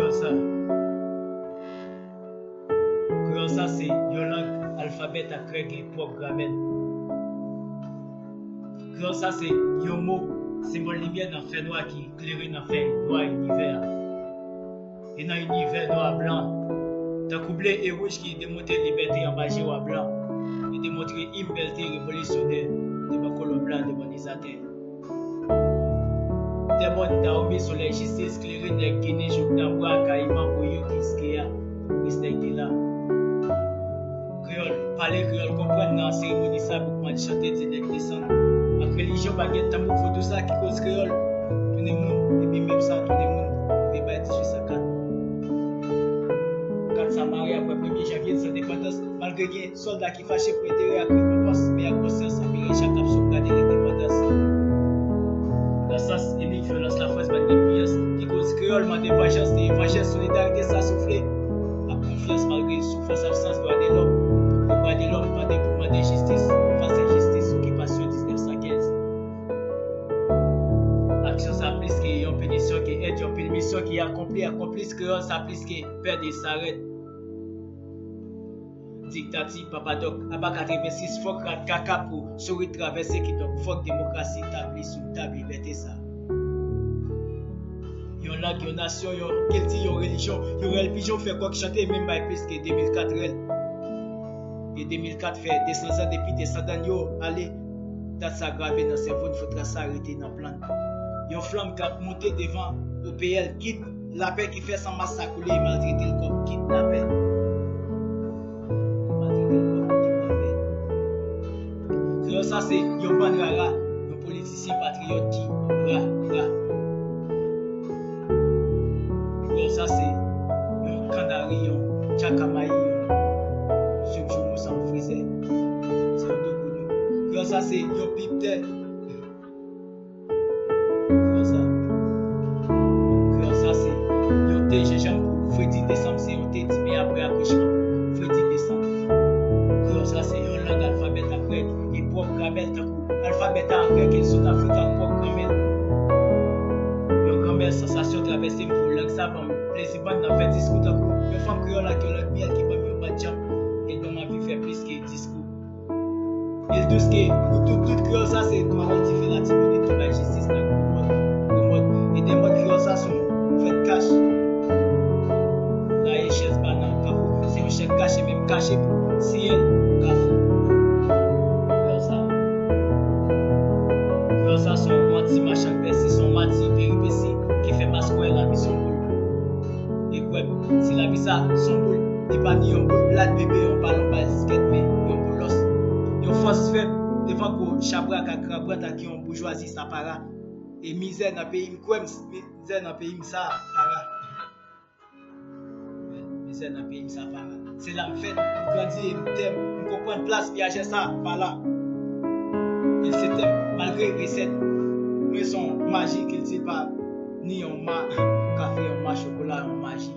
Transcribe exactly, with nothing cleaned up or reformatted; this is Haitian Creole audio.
Sa. Kreyòl sa se yon lang alfabèt ak règ e pwòp gramè l. Kreyòl sa se yon mo, senbòl limyè nan fènwa ki klere nan fènwa inivè a. E nan inivè nwa blan, tankou ble e wouj ki demontre libète anba je wa blan, e demontre im bèlte revolisyonè devan kolon blan, devan kolonizatè. Dèmòn, Dawome, solèy jistis, klere nèg Ginen, Jouk, Nabwa, Kayiman, Voyou, Kiskeya, Kris nèg te la. Kreyòl, pale kreyòl, konprann nan seremoni sa, boukman chante, di nèg desann. Ak relijyon, pa gen tanbou vodou sa ki koz kreyòl tounen moun, epi menm sa tounen moun, rive bay dizuit san kat. Kat sa mare apre premye janvye, lendepandans, malgre gen sòlda ki fache pou enterè ak rekonpans, men ak konsyans, anpil Richard k ap sovgade lendepandans. Nan sans inik vyolans Lafrans, pa t gen pyès ki koz kreyòl mande vanjans, e vanjans solidarite sa soufle ak konfyans malgre soufrans absans dwa de lòm. Pou dwa de lòm mande pou mande jistis fas enjistis okipasyon diznèf san kenz. Aksyon sa plis ke yon pinisyon ke èd yon pil misyon ki akonpli, akonplis kreyòl sa plis ke pèd e sa rèd. Diktati, Papa Dòk, aba katrevensis, fòk rat kaka pou sourit travèse, kidonk fòk demokrasi tabli sou tab libète sa. Yon lang, yon nasyon, yon kilti, yon relijyon, yon rèl pijon fè kòk chante, menm bay plis ke de mil kat rèl. E de mil kat fè de san zan depi desandan yo ale. Dat sa grave nan sèvo n, fò tras sa rete nan plan n. Yon flanm k ap monte devan O P L, kit lapè ki fè san mas sa koule e maltrete l kòm kit lapè. Maltrete l kòm kit lapè. Kreyòl sa se yon bann rara, yon politisyen patriyòt ki rara. Kreyòl sa se yon kannari, yon djaka mayi, yon jouk joumou san frizè. Se yon doukounou. Kreyòl sa se yon piptè. Kreyòl sa. Kreyòl sa se yon te jenjanm pou fredi desanm, se yon te di, men apre akouchman pou fredi desanm. Kreyòl sa se yon lang alfabèt ak règ e pwòp gramè l, tankou alfabèt a ak règ e South Africa ak pwòp gramè l. Yon granmè sansasyon travèse m pou lang sa ban m plezi bann nan fè diskou tankou yon fanm kreyòl ak yon lang myèl ki ban m yon bann djanm e l ban m anvi fè plis ke diskou. Il dous ke pou tout, tout kreyòl sa se twa bò dife Latibonit ki bay jistis nan gwo mòn, gwo mòn. E dèmòn kreyòl sa se yon fèt kach. Raye chèz ba nan kafou, se yon chèk kache, menm kache pou siyen kafou. Kreyòl sa. Kreyòl sa se yon manti machann pèsi, se yon manti peripesi ki fè mas kwè lavi se yon boul. E kwè m, si lavi sa se yon boul, li pa ni yon boul blad bebe, yon balon baskèt, men yon boul lòs. Yon fòs fèb devan gwo chabrak ak krabrat ak yon boujwazi sa para. E mizè nan peyi m, kwè m, mizè nan peyi m sa para. Mizè nan peyi m sa para. Se la m fèt, m grandi e m tè m, m konprann plas vyajè sa pa la. E se tè m, malgre resèt mwen se yon maji kilti pa ni yon ma kafe, yon ma chokola, yon maji.